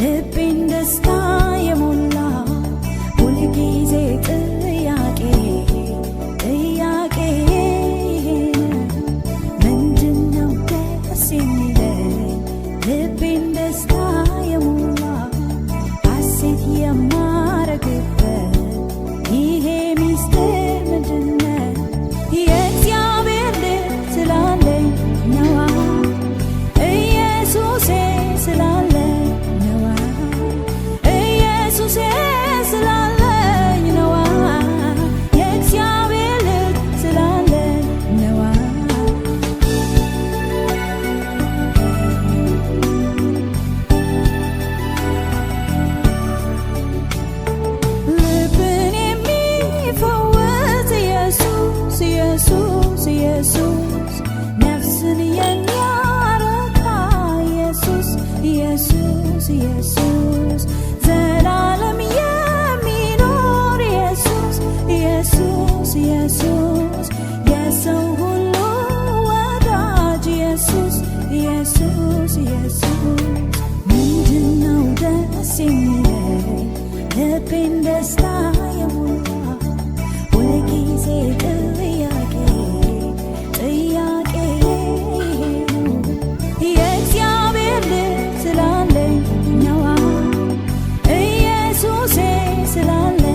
ልቤን ደስታ የሞላ ሁልጊዜ ጥያቄ ጥያቄ ምንድነው ደስ የሚለኝ ልቤን ደስታ የሞላ ሐሴት የማረግበት ይሄ ሚስጥር ምንድነው? የእግዚአብሔር ልጅ ስላለኝ ነዋ፣ ኢየሱሴ ስላለኝ ነዋ፣ ኢየሱሴ ስላለኝ ነዋ፣ የእግዚአብሔር ልጅ ስላለኝ ነዋ። ልብን የሚፈውስ ኢየሱስ ኢየሱስ ኢየሱስ፣ ነፍስን የሚያረካ ኢየሱስ ኢየሱስ ኢየሱስ፣ ዘላለም የሚኖር ኢየሱስ ኢየሱስ ኢየሱስ፣ የሰው ሁሉ ወዳጅ ኢየሱስ ኢየሱስ ኢየሱስ። ምንድነው ደስ የሚለኝ ልቤን ደስታ የሞላ ሁልጊዜ ጥያቄ ጥያቄ የእግዚአብሔር ልጅ ስላለኝ ነዋ፣ ኢየሱሴ ስላለኝ